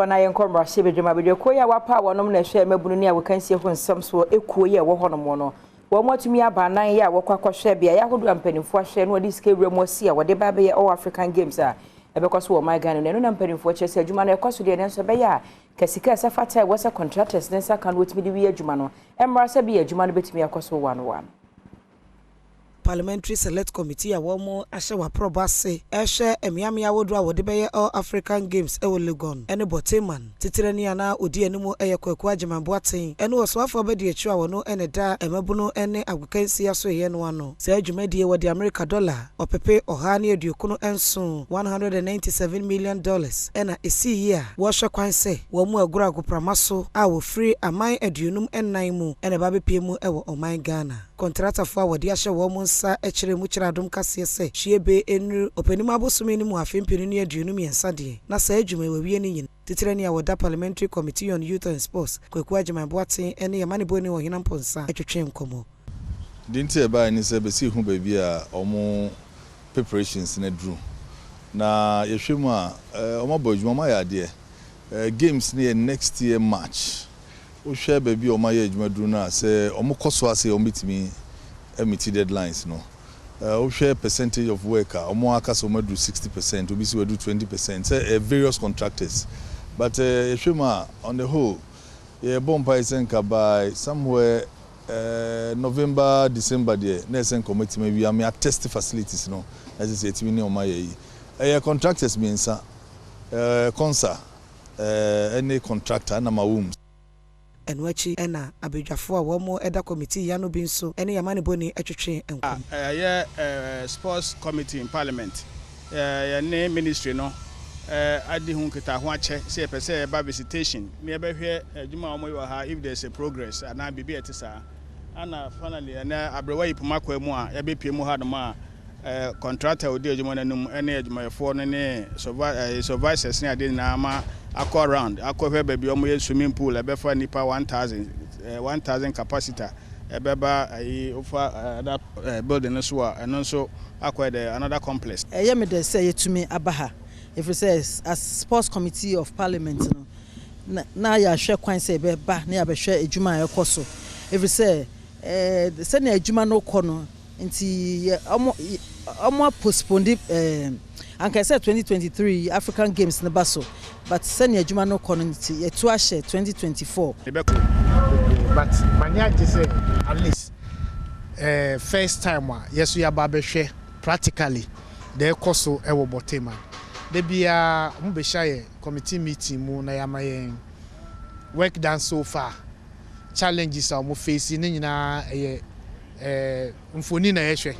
Na yɛnkɔ mmarahyɛbadwam. Abadwakuo yi a wapa a wɔnom na ɛhwɛ mmabunu ne a wɔkansie ho nsɛm soɔ ekuo yi a ɛwɔ hɔnom no, wɔn atumi aba anan yi a wɔkɔ akɔhwɛ beaeɛ ahodoɔ a mpanimfoɔ ahwɛ na wɔde sika wura mu asi a wɔde ba abɛyɛ All African Games a ɛbɛkɔ so wɔ ɔman Ghana no. Ɛno na mpanimfoɔ kyerɛ sɛ adwuma no ɛkɔ so deɛ, nanso ɛbɛyɛ a kasika ɛsɛ fata a ɛwɔ sɛ contractors ne nsa ka no wɔtumi de wie adwuma no mmara sɛ bi adwuma no bɛtumi akɔ so one one. Parliamentary Select Committee a wɔn ahyɛ wɔaporɔbɔ ase ɛhwɛ mmeammea ahodoɔ a wɔde bɛyɛ All African Games ɛwɔ Legon ɛne Borteyman titirani a na odi anim ɛyɛ Kwaku Agyeman Boateng, ɛne ɔsoafoɔ bɛdi akyire a wɔno ɛne da mmabunu ɛne agokansi asoɛyɛ no ano. Saa dwumadie, wɔde Amerika dɔla 197, $197 million, ɛna esii yi a wɔrehwɛ kwan sɛ wɔn mu agorɔ agoprama so a wɔfiri aman 54 mu ɛna ɛba abɛpie mu ɛwɔ ɔman Ghana. Kɔntratafoɔ a wɔde ahyɛ wɔn nsa kyerɛ mu kyerɛ Adom Kaseɛ sɛ hwie nnuru Ɔpanim abosome no mu afe 2023 deɛ, na saa adwuma yi wɔawie no nyina. Titirani a wɔda Parliamentary Committee on Youth and Sports, Kwaku Agyeman Boateng, ne yɛmanebɔni Ɔhena Mpɔnsa atwetwe nkɔmmɔ. Deɛ nti ɛbaeɛ ne sɛ bɛsi hu baabi a ɔmo preparations no aduru, na yɛhwɛ mu a, ɔmo abɔ adwuma, ɔmo ayɛ adeɛ. Games no yɛ next year March. Wohwɛ baabi a ɔmo ayɛ adwuma duru no a, sɛ ɔmo kɔ so ase, ɔmo bɛtumi meet deadlines no. Wohwɛ percentage of work a ɔmo aka sɛ ɔmo aduru 60%, obi si wɔaduru 20% sɛ various contractors, but yɛhwɛ mu a, on the whole, yɛbɔ mpaeɛ sɛ nka by somewhere November, December deɛ, na ɛsɛ nka ɔmo atumi awie ame atest facilities no, na ɛsɛ sɛ yɛtumi ne ɔmo ayɛ yi. Ɛyɛ contractors mmiɛnsa, consa ɛne contractor ɛna ma. Ɛno akyi ɛna abadwafoɔ a wɔn ɛda committee ya no bi nso ɛne yamanebɔni ɛtwetwe nkɔm. Ɛyɛ Sports Committee in Parliament, yɛne ministry no adi ho nkitaho akyɛ sɛ yɛpɛ sɛ yɛba visitation na yɛbɛhwɛ adwuma a wɔyɛ wɔ ha, if there is a progress anaa biribi a ɛte saa. Ana finally ɛnɛ aberewa yi poma kwan mu a yɛbɛpie mu hanom a contractor a odi adwuma no anim ne adwumayɛfoɔ no ne supervisors ne adeɛ nyinaa ma akɔ round akɔhwɛ baabi a wɔyɛ swimming pool ɛbɛfa nipa 1000, 1000 capacity ɛbɛba ayi wofa ɛda building no so a, ɛno nso akɔ the another complex. Ɛyɛ mi dɛ sɛ yɛtumi aba ha, ɛfiri sɛ as Sports Committee of Parliament no, na yɛahwɛ kwan sɛ yɛbɛba na yɛabɛhwɛ adwuma a ɛkɔ so, ɛfiri sɛ sɛnea adwuma no kɔ no nti yɛ ɔmo postpone. Anka sɛ 2023 African Games no ba so, but sɛnea adwuma no kɔ no nti yɛtu ahyɛ 2024. But mani agye sɛ at least first time a yɛso yɛaba abɛhwɛ practically deɛ ɛkɔ so ɛwɔ Borteyman. Da biara ɔmo bɛhyia yɛ committee meeting mu na yɛama yɛn work done so far, challenges a ɔmo face ne nyinaa, ɛyɛ mfoni na yɛhwɛ.